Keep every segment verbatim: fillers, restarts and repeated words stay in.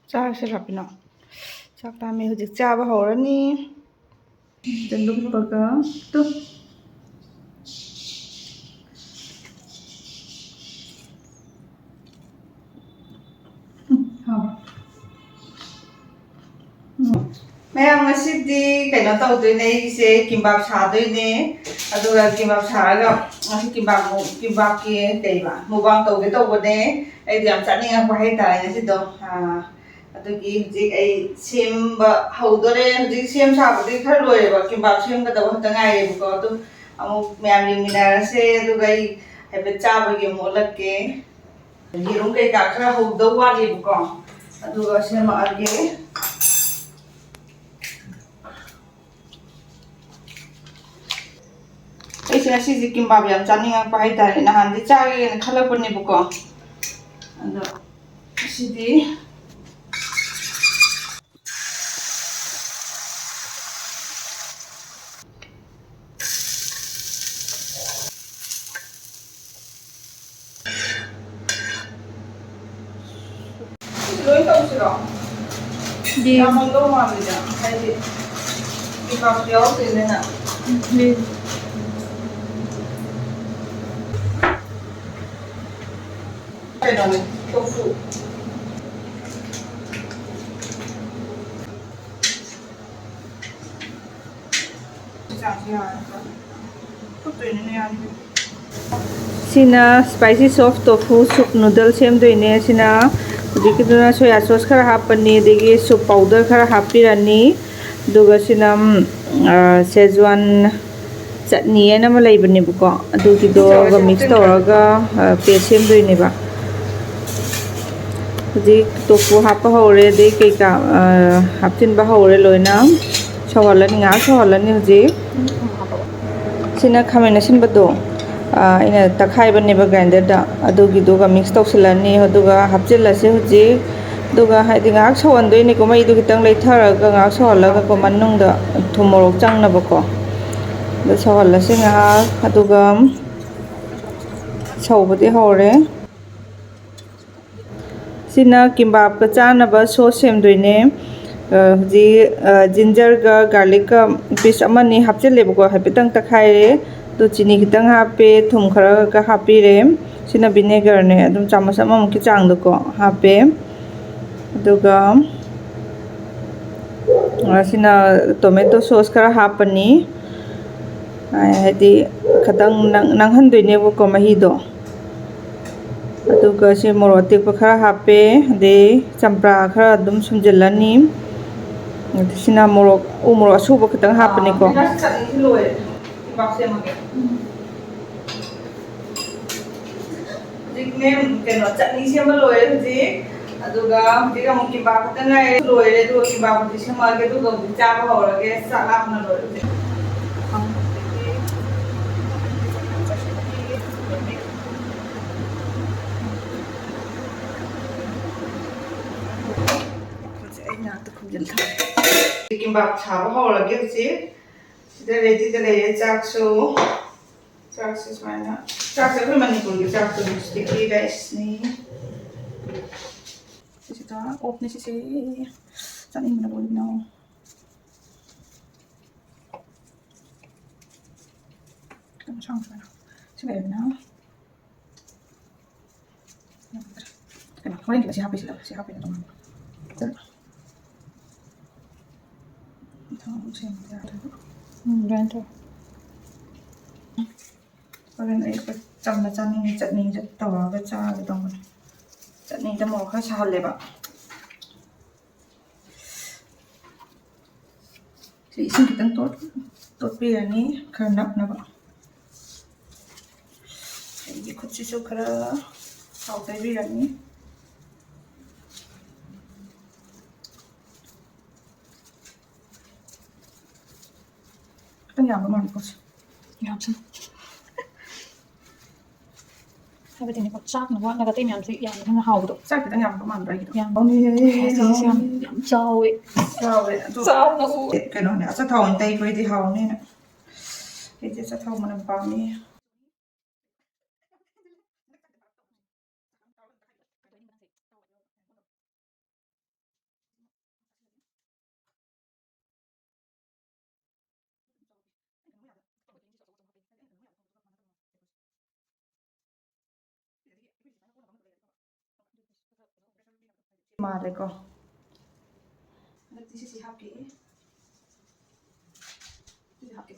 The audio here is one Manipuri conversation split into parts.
ꯆꯥꯔꯁꯤꯔꯥ ꯄꯤꯅꯣ? ꯆꯥꯛ ꯂꯥꯝꯃꯦ, ꯍꯧꯖꯤꯛ ꯆꯥꯕ ꯍꯧꯔꯅꯤ꯫ ꯆꯪꯂꯛꯄꯒ ꯇꯨ꯫ ꯎꯝ, ꯍꯥꯎ꯫ ꯎꯝ꯫ ꯃꯌꯥꯝ, ꯉꯁꯤꯗꯤ ꯀꯩꯅꯣ ꯇꯧꯗꯣꯏꯅꯦ, ꯑꯩꯒꯤꯁꯦ ꯀꯤꯝꯕꯥꯞ ꯁꯥꯗꯣꯏꯅꯦ꯫ ꯑꯗꯨꯒ ꯀꯤꯝꯕꯥꯞ ꯁꯥꯔꯒ ꯉꯁꯤ ꯀꯤꯝꯕꯥꯞ ꯃꯨ-, ꯀꯤꯝꯕꯥꯞꯀꯤ ꯀꯩꯕ ꯃꯨꯛꯕꯥꯡ ꯇꯧꯒꯦ ꯇꯧꯕꯅꯦ꯫ ꯑꯩꯗꯤ ꯌꯥꯝ ꯆꯥꯅꯤꯡꯉꯛꯄ ꯍꯥꯏꯇꯥꯔꯦ ꯉꯁꯤꯗꯣ꯫ ꯑꯥ, ꯑꯗꯨꯒꯤ ꯍꯧꯖꯤꯛ ꯑꯩ ꯁꯦꯝꯕ ꯍꯧꯗꯣꯔꯦ꯫ ꯍꯧꯖꯤꯛ ꯁꯦꯝ ꯁꯥꯕꯗꯤ ꯈꯔ ꯂꯣꯏꯔꯦꯕ, ꯀꯤꯝꯕꯥꯞ ꯁꯦꯝꯒꯗꯕ ꯈꯛꯇ ꯉꯥꯏꯔꯦꯕꯀꯣ꯫ ꯑꯗꯨ ꯑꯃꯨꯛ ꯃꯌꯥꯝ ꯌꯦꯡꯃꯤꯟꯅꯔꯁꯦ, ꯑꯗꯨꯒ ꯑꯩ ꯍꯥꯏꯐꯦꯠ ꯆꯥꯕꯒꯤ ꯑꯃꯨꯛ ꯑꯣꯜꯂꯛꯀꯦ꯫ ꯌꯦꯔꯨꯝ ꯀꯩꯀꯥ ꯈꯔ ꯍꯧꯗꯧ ꯋꯥꯠꯂꯤꯕꯀꯣ, ꯑꯗꯨꯒ ꯁꯦꯝꯃꯛꯑꯒꯦ꯫ ꯑꯩꯁꯦ ꯉꯁꯤꯁꯦ ꯀꯤꯝꯕꯥꯞ ꯌꯥꯝ ꯆꯥꯅꯤꯡꯉꯛꯄ ꯍꯥꯏꯇꯥꯔꯦ, ꯅꯍꯥꯟꯗꯤ ꯆꯥꯒꯦꯅ ꯈꯜꯂꯛꯄꯅꯦꯕꯀꯣ, ꯑꯗꯣ ꯉꯁꯤꯗꯤ ꯁꯤ ꯂꯣꯏ ꯇꯧꯁꯤꯔꯣ? ꯌꯦꯡ- ꯌꯥꯝꯃꯝꯗꯧ ꯃꯥꯜꯂꯤꯗ, ꯍꯥꯏꯗꯤ ꯀꯩꯀꯥꯁꯨ ꯌꯥꯎꯗꯣꯏꯅꯤꯅ꯫ ꯎꯝ꯫ ꯀꯩꯅꯣꯅꯦ, ꯇꯣꯐꯨ꯫ ꯁꯤꯅ spicy soft tofu soup noodle ꯁꯦꯝꯗꯣꯏꯅꯦ꯫ ꯁꯤꯅ ꯍꯧꯖꯤꯛꯀꯤꯗꯨꯅ soya sauce ꯈꯔ ꯍꯥꯞꯄꯅꯤ, ꯑꯗꯒꯤ soup powder ꯈꯔ ꯍꯥꯞꯄꯤꯔꯅꯤ, ꯑꯗꯨꯒ ꯁꯤꯅ, ꯎꯝ, ꯑ, Szechuan chutney ꯍꯥꯏꯅ ꯑꯃ ꯂꯩꯕꯅꯦꯕꯀꯣ, ꯑꯗꯨꯒꯤꯗꯣꯒ mix ꯇꯧꯔꯒ, ꯑ, paste ꯁꯦꯝꯗꯣꯏꯅꯦꯕ꯫ ꯍꯧꯖꯤꯛ tofu ꯍꯥꯞꯄ ꯍꯧꯔꯦ, ꯑꯗꯩ ꯀꯩꯀꯥ, ꯑ, ꯍꯥꯞꯆꯤꯟꯕ ꯍꯧꯔꯦ ꯂꯣꯏꯅ꯫ ꯁꯧꯍꯜꯂꯅꯤ, ꯉꯥꯏꯍꯥꯛ ꯁꯧꯍꯜꯂꯅꯤ ꯍꯧꯖꯤꯛ꯫ ꯁꯤꯅ ꯈꯥꯃꯦꯟ ꯑꯁꯤꯟꯕꯗꯣ, ꯑ, ꯑꯩꯅ ꯇꯛꯈꯥꯏꯕꯅꯦꯕ grinderꯗ, ꯑꯗꯨꯒꯤꯗꯨꯒ mix ꯇꯧꯁꯤꯜꯂꯅꯤ, ꯑꯗꯨꯒ ꯍꯥꯞꯆꯤꯜꯂꯁꯤ ꯍꯧꯖꯤꯛ꯫ ꯑꯗꯨꯒ ꯍꯥꯏꯗꯤ ꯉꯥꯏꯍꯥꯛ ꯁꯧꯍꯟꯗꯣꯏꯅꯤꯀꯣ, ꯃꯩꯗꯨ ꯈꯤꯇꯪ ꯂꯩꯊꯔꯒ ꯉꯥꯏꯍꯥꯛ ꯁꯧꯍꯜꯂꯒꯀꯣ, ꯃꯅꯨꯡꯗ ꯊꯨꯝ ꯃꯣꯔꯣꯛ ꯆꯪꯅꯕꯀꯣ꯫ ꯑꯗꯨ ꯁꯧꯍꯜꯂꯁꯤ ꯉꯥꯏꯍꯥꯛ, ꯑꯗꯨꯒ ꯁꯧꯕꯗꯤ ꯍꯧꯔꯦ꯫ ꯁꯤꯅ ꯀꯤꯝꯕꯥꯞꯀ ꯆꯥꯅꯕ ꯁꯣꯁ ꯁꯦꯝꯗꯣꯏꯅꯦ꯫ ꯑ, ꯍꯧꯖꯤꯛ, ꯑ, ꯖꯤꯟꯖꯔꯒ ꯒꯥꯔꯂꯤꯛꯀ ꯄꯤꯁ ꯑꯃꯅꯤ ꯍꯥꯞꯆꯤꯜꯂꯦꯕꯀꯣ, ꯍꯥꯏꯐꯦꯠꯇꯪ ꯇꯛꯈꯥꯏꯔꯦ꯫ ꯑꯗꯨ ꯆꯤꯅꯤ ꯈꯤꯇꯪ ꯍꯥꯞꯄꯦ, ꯊꯨꯝ ꯈꯔꯒ ꯍꯥꯞꯄꯤꯔꯦ꯫ ꯁꯤꯅ ꯚꯤꯅꯦꯒꯔꯅꯦ, ꯑꯗꯨꯝ ꯆꯥꯃꯁ ꯑꯃꯃꯨꯛꯀꯤ ꯆꯥꯡꯗꯀꯣ ꯍꯥꯞꯄꯦ꯫ ꯑꯗꯨꯒ, ꯑ, ꯁꯤꯅ ꯇꯣꯃꯦꯇꯣ ꯁꯣꯁ ꯈꯔ ꯍꯥꯞꯄꯅꯤ, ꯑ, ꯍꯥꯏꯗꯤ ꯈꯤꯇꯪ ꯅꯪ-, ꯅꯪꯍꯟꯗꯣꯏꯅꯦꯕꯀꯣ ꯃꯍꯤꯗꯣ꯫ ꯑꯗꯨꯒ ꯁꯤ ꯃꯣꯔꯣꯛ ꯑꯇꯦꯛꯄ ꯈꯔ ꯍꯥꯞꯄꯦ, ꯑꯗꯩ ꯆꯝꯄ꯭ꯔꯥ ꯈꯔ ꯑꯗꯨꯝ ꯁꯨꯝꯖꯤꯜꯂꯅꯤ꯫ ꯑꯗ ꯁꯤꯅ ꯃꯣꯔꯣꯛ, ꯎ ꯃꯣꯔꯣꯛ ꯑꯁꯨꯕ ꯈꯤꯇꯪ ꯍꯥꯞꯄꯅꯤꯀꯣ꯫ ꯑꯥ, ꯆꯠꯅꯤꯁꯤ ꯂꯣꯏꯔꯦ꯫ ꯀꯤꯝꯕꯥꯞ ꯁꯦꯝꯃꯒꯦ꯫ ꯍꯧꯖꯤꯛꯅꯦ, ꯀꯩꯅꯣ, ꯆꯠꯅꯤ ꯁꯦꯝꯕ ꯂꯣꯏꯔꯦ ꯍꯧꯖꯤꯛ꯫ ꯑꯗꯨꯒ ꯍꯧꯖꯤꯛ ꯑꯃꯨꯛ ꯀꯤꯝꯕꯥꯞ ꯈꯛꯇ ꯉꯥꯏꯔꯦ꯫ ꯂꯣꯏꯔꯦ, ꯑꯗꯨꯒ ꯀꯤꯝꯕꯥꯞ ꯍꯧꯖꯤꯛ ꯁꯦꯝꯃꯛꯑꯒꯦ, ꯑꯗꯨꯒ ꯍꯧꯖꯤꯛ ꯆꯥꯕ ꯍꯧꯔꯒꯦ꯫ ꯆꯥꯛ ꯂꯥꯝꯕꯅ ꯂꯣꯏꯔꯦ ꯍꯧꯖꯤꯛ꯫ ꯍꯧꯖꯤꯛ ꯑꯩ ꯉꯥꯏꯍꯥꯛꯇ ꯈꯨꯝꯖꯤꯜ ꯊꯝꯒꯦ꯫ ꯀꯤꯝꯕꯥꯞ ꯁꯥꯕ ꯍꯧꯔꯒꯦ ꯍꯧꯖꯤꯛ꯫ ꯁꯤꯗ ꯔꯦꯗꯤꯗ ꯂꯩꯔꯦ ꯆꯥꯛꯁꯨ꯫ ꯆꯥꯛꯁꯦ ꯁꯨꯃꯥꯏꯅ, ꯆꯥꯛꯁꯦ ꯑꯩꯈꯣꯏ ꯃꯅꯤꯄꯨꯔꯒꯤ ꯆꯥꯛꯇꯨ, ꯁ꯭ꯇꯤꯀꯤ ꯔꯥꯏꯁꯅꯤ꯫ ꯁꯤꯁꯤꯗ ꯑꯣꯠꯅꯤ ꯁꯤꯁꯦ꯫ ꯆꯥꯅꯤꯡꯕꯅ ꯂꯣꯏꯕꯅ꯫ ꯈꯤꯇꯪ ꯁꯥꯡꯅ ꯁꯨꯃꯥꯏꯅ꯫ ꯁꯤ ꯂꯩꯔꯦꯗꯅ꯫ ꯀꯩꯅꯣ, ꯍꯣꯔꯦꯟꯒꯤꯗ ꯁꯤ ꯍꯥꯞꯄꯤꯁꯤꯗ, ꯁꯤ ꯍꯥꯞꯄꯤꯅ ꯇꯣꯉꯥꯟꯕ꯫ ꯆꯠꯂꯣ꯫ ꯊꯥꯎ ꯑꯃꯨꯛ ꯁꯦꯝꯕꯗ ꯌꯥꯗ꯭ꯔꯦꯕ꯫ ꯎꯝ, ꯑꯗꯨꯃꯥꯏꯅ ꯇꯧ꯫ ꯍꯣꯔꯦꯟ ꯑꯌꯨꯛꯇ ꯆꯝꯅ ꯆꯥꯅꯤꯡꯉꯦ, ꯆꯠꯅꯤꯁꯦ ꯇꯧꯔꯒ ꯆꯥꯒꯦ ꯇꯧꯕꯅꯦ꯫ ꯆꯠꯅꯤꯗ ꯃꯣꯔꯣꯛ ꯈꯔ ꯁꯥꯍꯜꯂꯦꯕ꯫ ꯁꯤ ꯏꯁꯤꯡ ꯈꯤꯇꯪ ꯇꯣꯠ-, ꯇꯣꯠꯄꯤꯔꯅꯤ, ꯈꯔ ꯅꯞꯅꯕ꯫ ꯑꯩꯒꯤ ꯈꯨꯠꯁꯤꯁꯨ ꯈꯔ ꯊꯥꯎ ꯇꯩꯕꯤꯔꯅꯤ꯫ ꯈꯤꯇꯪ ꯌꯥꯝꯕ ꯃꯥꯜꯂꯦꯀꯣ ꯁꯤ꯫ ꯌꯥꯝꯁꯅꯨ꯫ ꯍꯥꯏꯕꯗꯤꯅꯦꯀꯣ, ꯆꯥꯛꯅ ꯋꯥꯠꯂꯒ ꯑꯇꯩ ꯃꯌꯥꯝꯁꯦ ꯌꯥꯝꯅ ꯍꯦꯟꯅ ꯍꯥꯎꯕꯗꯣ꯫ ꯆꯥꯛ ꯈꯤꯇꯪ ꯌꯥꯝꯕ ꯃꯥꯟꯕ꯭ꯔꯥ ꯑꯩꯒꯤꯗꯣ? ꯌꯥꯝ꯫ ꯍꯥꯎꯅꯤꯍꯦ, ꯑꯁ, ꯑꯁ, ꯌꯥꯝ, ꯍꯥꯎꯅꯤ꯫ ꯌꯥꯝ ꯆꯥꯎꯋꯦ꯫ ꯆꯥꯎꯋꯦ, ꯑꯗꯨ ꯆꯥꯎꯅ ꯎ꯫ ꯀꯩꯅꯣꯅꯦ, ꯑꯆꯥꯊꯥꯎ ꯑꯣꯏꯅ ꯇꯩꯕ ꯑꯣꯏꯗꯤ ꯍꯥꯎꯅꯦꯅ꯫ ꯑꯩꯗꯤ ꯑꯆꯥꯊꯥꯎ ꯃꯅꯝ ꯄꯥꯝꯃꯤ꯫ ꯃꯥꯜꯂꯦꯀꯣ꯫ ꯍꯟꯗꯛꯇꯤ ꯁꯤꯁꯤ ꯍꯥꯞꯀꯦ꯫ ꯁꯤꯁꯤ ꯍꯥꯞꯀꯦ꯫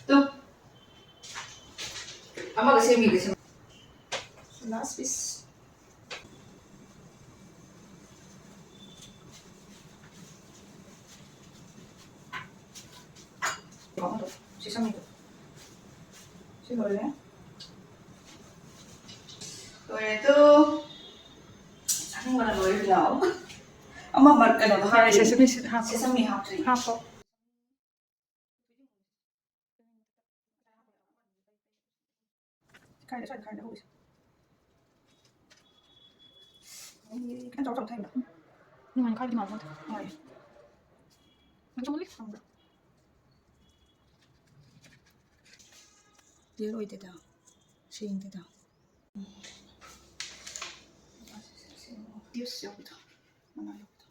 ꯇꯨ꯫ ꯑꯃꯒ ꯁꯦꯝꯈꯤꯒꯦ, ꯁꯦꯝ-, last piece꯫ ꯁꯤ ꯁꯝꯃꯤꯗꯣ꯫ ꯁꯤ ꯂꯣꯏꯔꯦ꯫ ꯂꯣꯏꯔꯦ ꯇꯨ꯫ ꯆꯥꯅꯤꯡꯕꯅ ꯂꯣꯏꯔꯦ ꯂꯥꯎ꯫ ꯑꯃ ꯃꯔ-, ꯀꯩꯅꯣꯗꯣ ꯍꯥꯞꯇ꯭ꯔꯤ꯫ Sesame seed ꯍꯥꯞꯄꯣ꯫ Sesame ꯍꯥꯞꯇ꯭ꯔꯤ꯫ ꯍꯥꯞꯄꯣ꯫ ꯀꯥꯏꯗ, ꯁ꯭ꯋꯥꯏꯗ ꯀꯥꯏꯗ ꯍꯧꯕꯁꯦ? ꯑꯩ ꯈꯤꯇꯪ ꯆꯥꯎ ꯆꯥꯎ ꯊꯥꯏꯕ꯫ ꯅꯨꯡꯉꯥꯏ, ꯈꯔꯗꯤ ꯃꯥꯜꯂꯦ꯫ ꯍꯣꯏ꯫ ꯅꯪ ꯆꯨꯝꯃꯜꯂꯤ꯫ ꯈꯪꯕ꯭ꯔꯥ? Clear ꯑꯣꯏꯗꯦꯗ꯫ ꯁꯦꯡꯗꯦꯗ꯫ Juice ꯌꯥꯎꯕꯗꯣ꯫ ꯃꯅꯥ ꯌꯥꯎꯕꯗꯣ꯫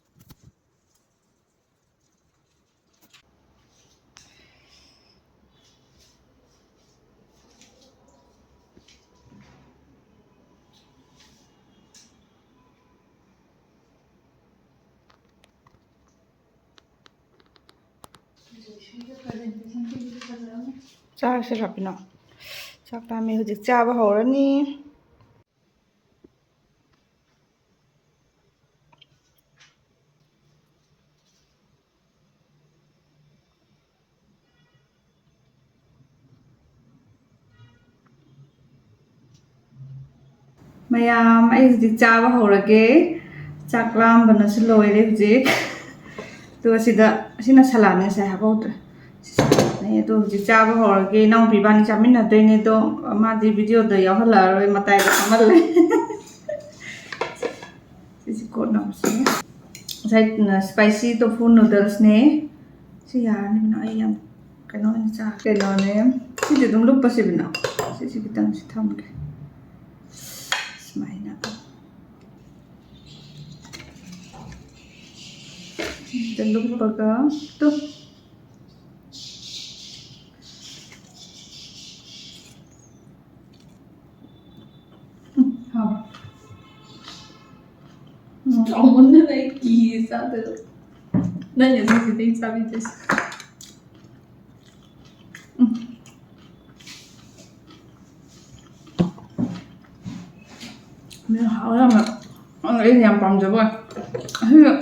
ꯆꯥꯔꯁꯤꯔ ꯄꯤꯅꯣ? ꯆꯥꯛ ꯂꯥꯝꯃꯦ, ꯍꯧꯖꯤꯛ ꯆꯥꯕ ꯍꯧꯔꯅꯤ꯫ ꯃꯌꯥꯝ, ꯑꯩ ꯍꯧꯖꯤꯛ ꯆꯥꯕ ꯍꯧꯔꯒꯦ꯫ ꯆꯥꯛ ꯂꯥꯝꯕꯅꯁꯨ ꯂꯣꯏꯔꯦ ꯍꯧꯖꯤꯛ꯫ ꯑꯗꯨꯒ ꯁꯤꯗ, ꯑꯁꯤꯅ ꯁꯂꯥꯠꯅꯦ, ꯉꯁꯥꯏ ꯍꯥꯞꯍꯧꯗ꯭ꯔꯦ꯫ ꯁꯤ ꯁꯂꯥꯠꯅꯦ꯫ ꯑꯗꯣ ꯍꯧꯖꯤꯛ ꯆꯥꯕ ꯍꯧꯔꯒꯦ꯫ ꯏꯅꯥꯎꯄꯤ ꯏꯕꯥꯅꯤ ꯆꯥꯃꯤꯟꯅꯗꯣꯏꯅꯦ꯫ ꯑꯗꯣ ꯃꯥꯗꯤ ꯚꯤꯗꯤꯑꯣꯗ ꯌꯥꯎꯍꯜꯂꯛꯑꯔꯣꯏ, ꯃꯇꯥꯏꯗ ꯐꯝꯍꯜꯂꯦ꯫ ꯁꯤꯁꯤ ꯀꯣꯠꯅꯕꯁꯦ꯫ ꯉꯁꯥꯏ, ꯎꯝ, spicy tofu noodlesꯅꯦ꯫ ꯁꯤ ꯌꯥꯔꯅꯤꯕꯅ, ꯑꯩ ꯌꯥꯝ ꯀꯩꯅꯣ ꯑꯣꯏꯅ ꯆꯥ-, ꯀꯩꯅꯣꯅꯦ, ꯁꯤꯗꯤ ꯑꯗꯨꯝ ꯂꯨꯞꯄꯁꯤꯕꯅ, ꯁꯤꯁꯤ ꯈꯤꯇꯪꯁꯤ ꯊꯝꯒꯦ ꯁꯨꯃꯥꯏꯅ꯫ ꯁꯤꯗ ꯂꯨꯞꯄꯒ ꯇꯨ꯫ ꯎꯝ, ꯍꯥꯎ꯫ ꯎꯝ, ꯆꯥꯎꯃꯟꯗꯅ ꯑꯩ ꯀꯤꯌꯦ ꯆꯥꯗꯣꯏꯕ꯫ ꯅꯪꯅ ꯁꯤꯁꯤꯗꯤ ꯑꯩ ꯆꯥꯕꯤꯗꯣꯏꯁꯦ꯫ ꯎꯝ꯫ ꯃꯤꯅ ꯍꯥꯎꯋꯦ ꯌꯥꯝꯅ꯫ ꯑꯩꯅ ꯌꯥꯝ ꯄꯥꯝꯖꯕ ꯑꯣꯏ꯫ ꯑꯁꯤꯒ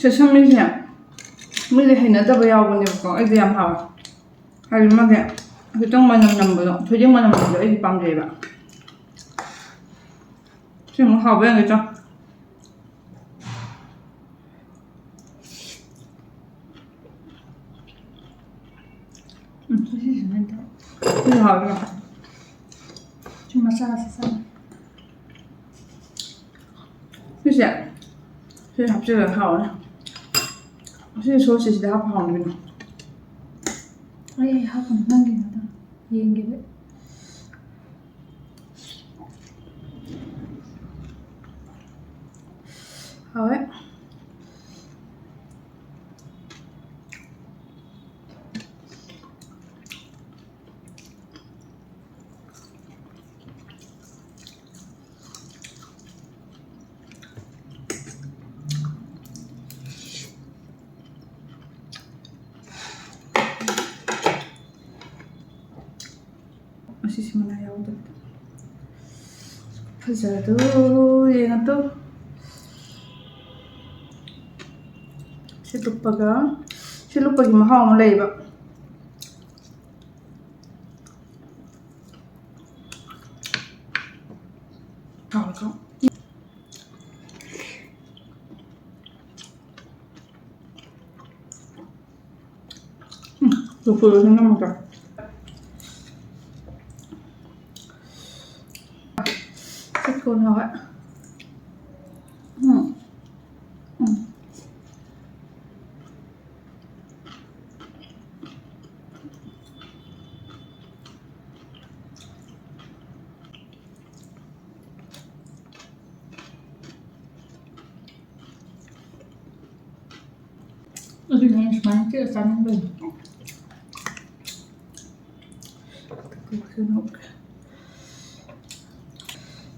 ꯁꯦꯁꯃꯤꯁꯦ ꯃꯤꯗꯤ ꯍꯩꯅꯗꯕ ꯌꯥꯎꯕꯅꯦꯕꯀꯣ, ꯑꯩꯗꯤ ꯌꯥꯝ ꯍꯥꯎꯋꯦ꯫ ꯍꯥꯏꯗꯤ ꯃꯥꯒꯤ ꯈꯤꯇꯪ ꯃꯅꯝ ꯅꯝꯕꯗꯣ, ꯊꯣꯏꯗꯤꯡ ꯃꯅꯝ ꯅꯝꯕꯗꯣ ꯑꯩꯗꯤ ꯄꯥꯝꯖꯩꯌꯦꯕ꯫ ꯁꯤ ꯑꯃꯨꯛ ꯍꯥꯎꯕ ꯌꯥꯒꯗ꯭ꯔꯥ? ꯎꯝ, ꯁꯤꯁꯤꯅ ꯍꯦꯟꯅ ꯍꯥꯎꯋꯦ꯫ ꯁꯤ ꯃꯆꯥꯁꯤ ꯆꯥꯅꯤ꯫ ꯁꯤꯁꯦ ꯁꯤ ꯍꯥꯞꯆꯤꯜꯂꯒ ꯍꯥꯎꯔꯦ꯫ ꯁꯤ ꯁꯣꯁꯁꯦ ꯁꯤꯗ ꯍꯥꯞꯄ ꯍꯥꯎꯅꯤ ꯀꯩꯅꯣ꯫ ꯑꯩ ꯍꯥꯞꯄꯅꯤ, ꯅꯪꯒꯤꯅꯣ ꯑꯗꯨꯝ ꯌꯦꯡꯒꯦꯕ꯫ ꯍꯥꯎꯋꯦ꯫ ꯑꯁꯤꯁꯤ ꯃꯅꯥ ꯌꯥꯎꯗꯕꯤꯗ꯫ ꯐꯖꯗꯣ ꯌꯦꯡꯉꯇꯣ꯫ ꯁꯤ ꯂꯨꯞꯄꯒ, ꯁꯤ ꯂꯨꯞꯄꯒꯤ ꯃꯍꯥꯎ ꯑꯃ ꯂꯩꯌꯦꯕ꯫ ꯍꯥꯎꯔꯦꯀꯣ꯫ ꯎꯝ, ꯂꯐꯣꯏꯗꯨꯁꯨ ꯅꯝꯃꯒ꯫ ꯆꯤꯛꯀꯣꯟ ꯍꯋꯥꯏ꯫ ꯎꯝ꯫ ꯎꯝ꯫ ꯑꯗꯨꯅꯦ ꯑꯩꯅ ꯁꯨꯃꯥꯏꯅ ꯆꯤꯛꯑ ꯆꯥꯅꯤꯡꯕꯩꯅꯦ꯫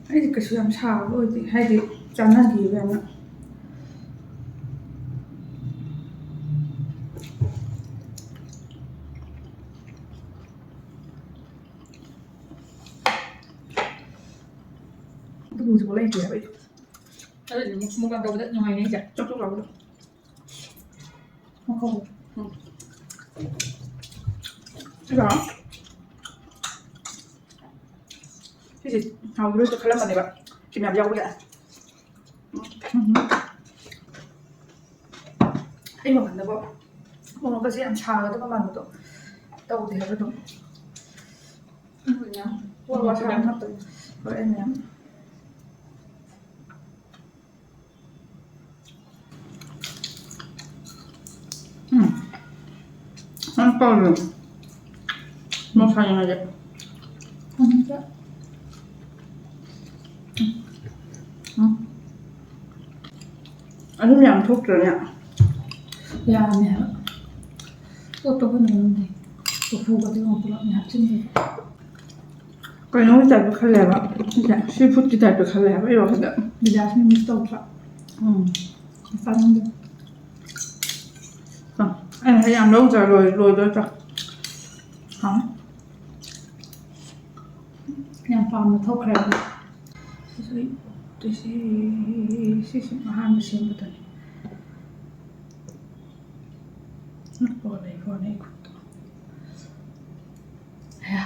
ꯑꯩꯗꯤ ꯀꯩꯁꯨ ꯌꯥꯝ ꯁꯥꯕ ꯑꯣꯏꯗꯦ, ꯍꯥꯏꯗꯤ ꯆꯥꯟꯅꯗꯦꯕ ꯌꯥꯝꯅ꯫ ꯑꯗꯨꯒꯨꯝꯕꯁꯨ ꯂꯩꯇꯦ ꯍꯥꯏꯕ ꯑꯩꯗꯣ꯫ ꯑꯗꯨꯗꯤ ꯃꯨꯛ-, mukbang ꯇꯧꯕꯗ ꯅꯨꯡꯉꯥꯏꯅꯤ ꯑꯩꯁꯦ꯫ ꯆꯣꯛ ꯆꯣꯛ ꯂꯥꯎꯕꯗꯣ꯫ ꯃꯈꯣꯡ꯫ ꯎꯝ꯫ ꯁꯤꯒ ꯁꯤꯁꯦ ꯍꯥꯎꯈꯤꯔꯣꯏꯗ꯭ꯔꯥ ꯈꯜꯂꯝꯕꯅꯦꯕ, ꯊꯨꯝ ꯌꯥꯝ ꯌꯥꯎꯕꯒꯤ꯫ ꯎꯝ꯫ ꯑꯩ ꯋꯥꯈꯜꯗꯀꯣ ꯃꯣꯔꯣꯛꯀꯁꯦ ꯌꯥꯝ ꯁꯥꯒꯗꯕ ꯃꯥꯟꯕꯗꯣ ꯇꯧꯗꯦ ꯍꯥꯏꯕ ꯑꯗꯨꯝ꯫ ꯃꯣꯔꯣꯛ ꯑꯁꯥꯕ ꯍꯥꯞꯇꯕ꯫ ꯍꯣꯏ, ꯑꯩ ꯃꯌꯥꯝ꯫ ꯎꯝ꯫ ꯅꯪ ꯀꯧꯔꯤꯔꯣ? ꯃꯣꯔꯣꯛ ꯁꯥꯅꯤꯡꯉꯗꯤ꯫ ꯎꯝ꯫ ꯎꯝ꯫ ꯑꯗꯨꯝ ꯌꯥꯝ ꯊꯣꯛꯇ꯭ꯔꯅꯦ? ꯌꯥꯝꯃꯦ ꯍꯥꯏꯕ꯫ ꯄꯣꯠꯇꯣ ꯑꯩꯈꯣꯏꯅ ꯈꯪꯗꯦ꯫ ꯆꯐꯨꯒꯗꯤ ꯑꯃꯨꯛ ꯄꯨꯂꯞꯅꯦ ꯍꯥꯞꯆꯤꯟꯗꯣꯏꯁꯦ꯫ ꯀꯩꯅꯣꯒꯤ type ꯇ ꯈꯜꯂꯦꯕ꯫ ꯁꯤꯁꯦ sea food ꯀꯤ type ꯇ ꯈꯜꯂꯦ ꯍꯥꯏꯕ ꯑꯩ ꯋꯥꯈꯜꯗ꯫ ꯕꯤꯗ꯭ꯌꯥꯁꯤꯅ miss ꯇꯧꯗ꯭ꯔꯥ? ꯎꯝ꯫ ꯆꯥꯅꯤꯡꯗꯦ꯫ ꯑ, ꯑꯩꯅ ꯍꯦꯛ ꯌꯥꯝ ꯂꯧꯗ꯭ꯔꯥ ꯂꯣꯏ-, ꯂꯣꯏꯗꯣꯏꯗ꯭ꯔꯥ? ꯍꯥꯎꯅꯤ꯫ ꯌꯥꯝ ꯄꯥꯝꯅ ꯊꯣꯛꯈ꯭ꯔꯦ꯫ ꯁꯤꯁꯨ ꯑꯩ ꯎꯠꯇꯣꯏꯁꯦ, ꯁꯤꯁꯨ ꯑꯍꯥꯟꯕ ꯁꯦꯝꯕꯗꯅꯦ꯫ ꯅꯞꯄꯒ ꯂꯩꯕ ꯋꯥꯅꯤ ꯑꯩ ꯈꯨꯠꯇꯣ꯫ ꯑꯌꯥ꯫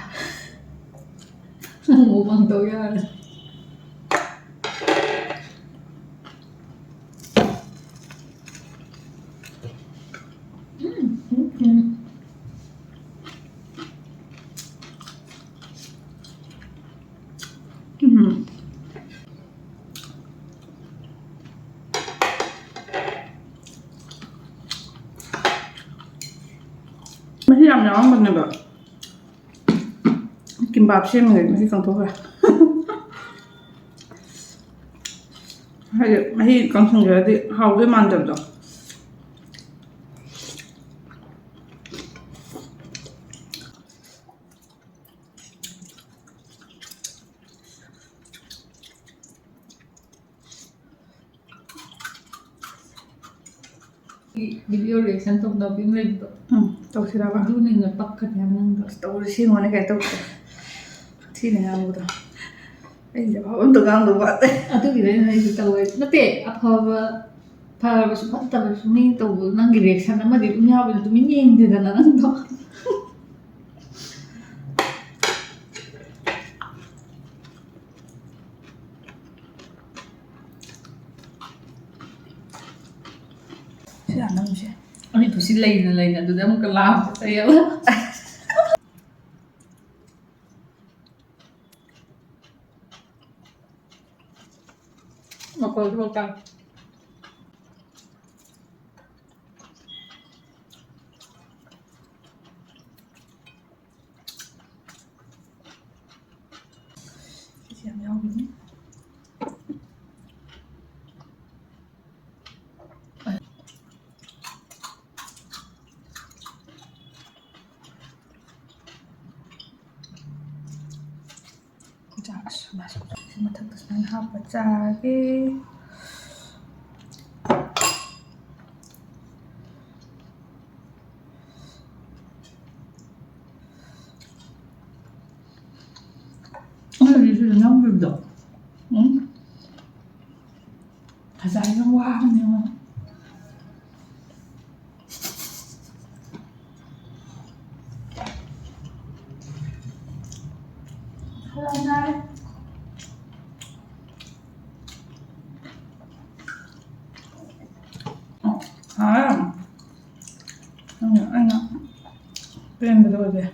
ꯃꯨꯛꯕꯥꯡ ꯇꯧ ꯌꯥꯔꯦ꯫ ꯎꯝ, ꯎꯝ, ꯎꯝ꯫ ꯎꯝ꯫ ꯃꯍꯤ ꯌꯥꯝ ꯌꯥꯎꯔꯝꯕꯅꯦꯕ꯫ ꯀꯤꯝꯕꯥꯞ ꯁꯦꯝꯃꯤꯉꯩꯗ ꯃꯍꯤ ꯀꯪꯊꯣꯛꯈ꯭ꯔꯦ꯫ ꯍꯥꯏꯗꯤ ꯃꯍꯤ ꯀꯪꯁꯤꯟꯈ꯭ꯔꯗꯤ ꯍꯥꯎꯗꯣꯏ ꯃꯥꯟꯗꯕꯗꯣ꯫ ꯚꯤꯗꯤꯑꯣ ꯔꯤꯑꯦꯛꯁꯟ ꯇꯧꯅꯕꯤ ꯑꯃ ꯂꯩꯕꯗꯣ꯫ ꯎꯝ, ꯇꯧꯁꯤꯔꯕ? ꯑꯗꯨꯅ ꯍꯦꯟꯅ ꯄꯛꯀꯅꯤ ꯍꯥꯏꯕ ꯅꯪꯗꯣ꯫ ꯑꯁ, ꯇꯧꯔꯁꯤ, ꯌꯦꯡꯉꯣꯅꯦ, ꯀꯩꯅꯣ ꯇꯧꯁꯦ꯫ ꯊꯤꯅ ꯉꯥꯡꯕꯗꯣ꯫ ꯑꯩꯁꯦ ꯑꯐꯕ ꯑꯝꯇ ꯉꯥꯡꯗꯧ ꯃꯥꯜꯂꯦ꯫ ꯑꯗꯨꯒꯤꯗꯤ ꯑꯩꯅ ꯑꯩꯁꯨ ꯇꯧꯋꯦ꯫ ꯅꯠꯇꯦ, ꯑꯐꯕ, ꯐꯔꯕꯁꯨ ꯐꯠꯇꯕꯁꯨ ꯃꯤ ꯇꯧꯕ, ꯅꯪꯒꯤ ꯔꯤꯑꯦꯛꯁꯟ ꯑꯃꯗꯤ ꯑꯗꯨꯝ ꯌꯥꯎꯕꯅꯤ, ꯇꯨꯃꯤꯟ ꯌꯦꯡꯗꯦꯗꯅ ꯅꯪꯗꯣ꯫ ꯁꯤ ꯌꯥꯝ ꯅꯝꯁꯦ꯫ ꯑꯩ ꯄꯨꯟꯁꯤ ꯂꯩꯅ ꯂꯩꯅ ꯑꯗꯨꯗ ꯑꯃꯨꯛꯀ ꯂꯥꯝꯕ ꯆꯩ ꯑꯃ꯫ ꯃꯈꯣꯜꯗꯨ ꯇꯥꯎ꯫ ꯁꯤꯁꯦ ꯌꯥꯝ ꯌꯥꯎꯕꯅꯤ꯫ ꯆꯥꯛ ꯑꯁ ꯃꯥꯁꯨ ꯁꯤ ꯃꯊꯛꯇ ꯁꯨꯃꯥꯏꯅ ꯍꯥꯞꯄ ꯆꯥꯒꯦ꯫ ꯑꯩ ꯍꯧꯖꯤꯛ ꯁꯤꯗ ꯅꯝꯈꯤꯕꯗꯣ꯫ ꯎꯝ꯫ ꯐꯖꯔꯦ, ꯋꯥꯕꯅꯦ ꯌꯦꯡꯉꯣ꯫ ꯍꯥꯎꯔꯦ ꯌꯥꯝ꯫ ꯑꯩꯅ, ꯑꯩꯅ ꯄꯦꯟꯕꯗꯣ ꯑꯣꯏꯔꯦ꯫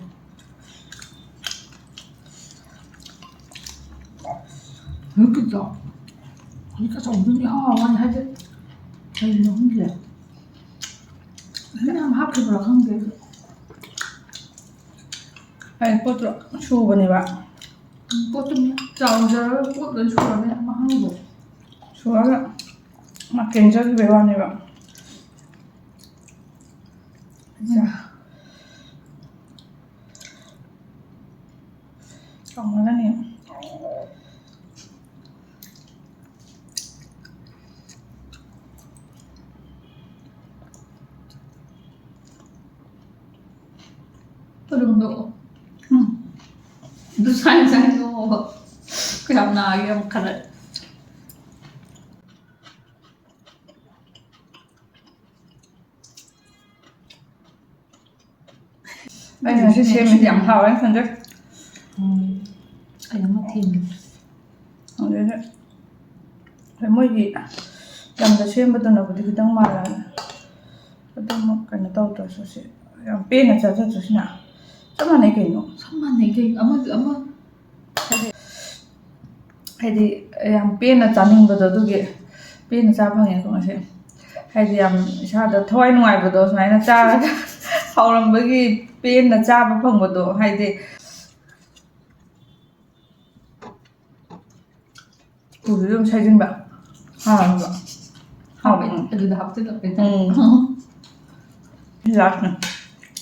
ꯍꯧꯖꯤꯛꯀꯤꯗꯣ, ꯍꯧꯖꯤꯛꯀꯤ ꯑꯆꯧꯕꯗꯨꯅ ꯏꯍꯥꯎ ꯍꯥꯎꯋꯦ ꯍꯥꯏꯗꯤ, ꯀꯩꯒꯤꯅꯣ ꯈꯪꯗꯦ꯫ ꯑꯗꯨꯝ ꯌꯥꯝ ꯍꯥꯞꯈꯤꯕ꯭ꯔꯥ ꯈꯪꯗꯦ ꯑꯩꯁꯨ꯫ ꯑꯩ ꯄꯣꯠꯇꯣ ꯁꯨꯕꯅꯦꯕ꯫ ꯄꯣꯠꯇꯣ ꯃꯌꯥꯝ ꯆꯥꯎꯖꯔꯒ ꯄꯣꯠ ꯂꯣꯏ ꯁꯨꯔꯒ ꯃꯍꯥꯎꯗꯣ꯫ ꯁꯨꯔꯒ ꯃꯥ ꯀꯦꯟꯖꯈꯤꯕꯩ ꯋꯥꯅꯦꯕ꯫ ꯆꯥ꯫ ꯀꯥꯎꯅꯗꯅꯤ꯫ ꯎꯝ꯫ ꯑꯗꯨ ꯁꯥꯏ ꯁꯥꯏ ꯅꯣꯛꯑꯣ꯫ ꯀꯌꯥꯝ ꯅꯥꯒꯦ ꯑꯃꯨꯛ ꯈꯜꯂꯦ꯫ ꯑꯩꯅ ꯉꯁꯤ ꯁꯦꯝꯃꯤꯁꯦ ꯌꯥꯝ ꯍꯥꯎꯋꯦꯅ ꯈꯟꯖꯩ꯫ ꯎꯝ꯫ ꯑꯩ ꯑꯃ ꯊꯦꯡꯉꯦ꯫ ꯑꯗꯨꯗ ꯍꯣꯏ, ꯃꯣꯏꯒꯤ ꯂꯝꯗ ꯁꯦꯝꯕꯗꯨꯅꯕꯨꯗꯤ ꯈꯤꯇꯪ ꯃꯥꯜꯂꯦ꯫ ꯑꯗꯨꯃꯛ ꯀꯩꯅꯣ ꯇꯧꯗ꯭ꯔꯁꯨ ꯁꯤ ꯌꯥꯝ ꯄꯦꯟꯅ ꯆꯥꯖꯗ꯭ꯔꯁꯨꯅ ꯆꯞ ꯃꯥꯟꯅꯩ ꯀꯩꯅꯣ꯫ ꯆꯞ ꯃꯥꯟꯅꯩ ꯀꯩꯅꯣ꯫ ꯑꯃ, ꯑꯃ ꯍꯥꯏꯗꯤ ꯌꯥꯝ ꯄꯦꯟꯅ ꯆꯥꯅꯤꯡꯕꯗꯣ ꯑꯗꯨꯒꯤ ꯄꯦꯟꯅ ꯆꯥ ꯐꯪꯉꯦꯀꯣ ꯉꯁꯤ꯫ ꯍꯥꯏꯗꯤ ꯌꯥꯝ ꯏꯁꯥꯗ ꯊꯋꯥꯏ ꯅꯨꯡꯉꯥꯏꯕꯗꯣ ꯁꯨꯃꯥꯏꯅ ꯆꯥꯔꯒ ꯍꯥꯎꯔꯝꯕꯒꯤ ꯄꯦꯟꯅ ꯆꯥꯕ ꯐꯪꯕꯗꯣ ꯍꯥꯏꯗꯤ꯫ ꯎꯗꯨꯁꯨ ꯑꯗꯨꯝ ꯁꯥꯏꯖꯤꯟꯕ꯫ ꯍꯥꯎꯕ꯫ ꯍꯥꯎꯕ꯫ ꯎꯝ꯫ ꯑꯗꯨꯗ ꯍꯥꯞꯆꯤꯜꯂꯛꯄꯩ ꯇꯥꯏꯞ꯫ ꯎꯝ꯫ ꯁꯤ ꯂꯥꯁꯅꯦ꯫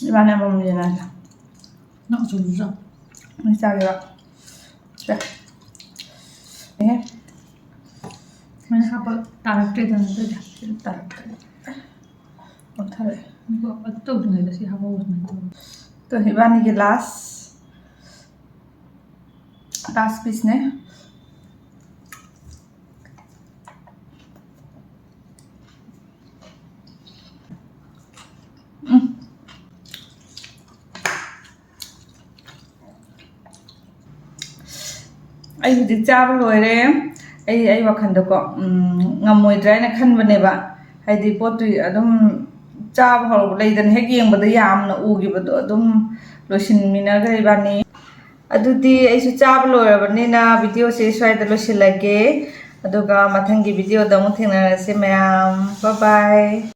ꯏꯕꯥꯅꯤ ꯑꯃꯃꯝ ꯌꯦꯟꯅꯁꯦ꯫ ꯅꯪ ꯑꯆꯧꯕꯗꯨꯁꯨ ꯆꯥꯎ꯫ ꯃꯣꯏ ꯆꯥꯒꯦꯕ꯫ ꯁꯦ꯫ ꯑꯦ꯫ ꯃꯣꯏꯅ ꯍꯥꯞꯄ ꯇꯥꯔꯛꯇ꯭ꯔꯦꯗꯅ ꯑꯗꯨꯗꯤ꯫ ꯁꯤꯗ ꯇꯥꯔꯛꯇ꯭ꯔꯦ꯫ ꯑꯣꯟꯊꯔꯛꯑꯦ꯫ ꯑꯗꯨ ꯇꯧꯗ꯭ꯔꯤꯉꯩꯗ ꯁꯤ ꯍꯥꯞꯍꯧꯕ ꯁꯨꯃꯥꯏꯅ ꯇꯧꯔꯒ꯫ ꯇꯣ, ꯏꯕꯥꯅꯤꯒꯤ ꯂꯥꯁ꯫ ꯂꯥꯁ ꯄꯤꯁꯅꯦ꯫ ꯎꯝ꯫ ꯑꯩ ꯍꯧꯖꯤꯛ ꯆꯥꯕ ꯂꯣꯏꯔꯦ꯫ ꯑꯩ, ꯑꯩ ꯋꯥꯈꯜꯗꯀꯣ, ꯎꯝ, ꯉꯝꯃꯣꯏꯗ꯭ꯔꯥ ꯍꯥꯏꯅ ꯈꯟꯕꯅꯦꯕ꯫ ꯍꯥꯏꯗꯤ ꯄꯣꯠꯇꯨ ꯑꯗꯨꯝ ꯆꯥꯕ ꯍꯧꯔꯛꯄ ꯂꯩꯗꯅ, ꯍꯦꯛ ꯌꯦꯡꯕꯗ ꯌꯥꯝꯅ ꯎꯈꯤꯕꯗꯣ ꯑꯗꯨꯝ ꯂꯣꯏꯁꯤꯟꯃꯤꯟꯅꯈ꯭ꯔꯦ ꯏꯕꯥꯅꯤ꯫ ꯑꯗꯨꯗꯤ ꯑꯩꯁꯨ ꯆꯥꯕ ꯂꯣꯏꯔꯕꯅꯤꯅ ꯚꯤꯗꯤꯑꯣꯁꯦ ꯁ꯭ꯋꯥꯏꯗ ꯂꯣꯏꯁꯤꯜꯂꯒꯦ꯫ ꯑꯗꯨꯒ ꯃꯊꯪꯒꯤ ꯚꯤꯗꯤꯑꯣꯗ ꯑꯃꯨꯛ ꯊꯦꯡꯅꯔꯁꯤ ꯃꯌꯥꯝ꯫ Bye bye꯫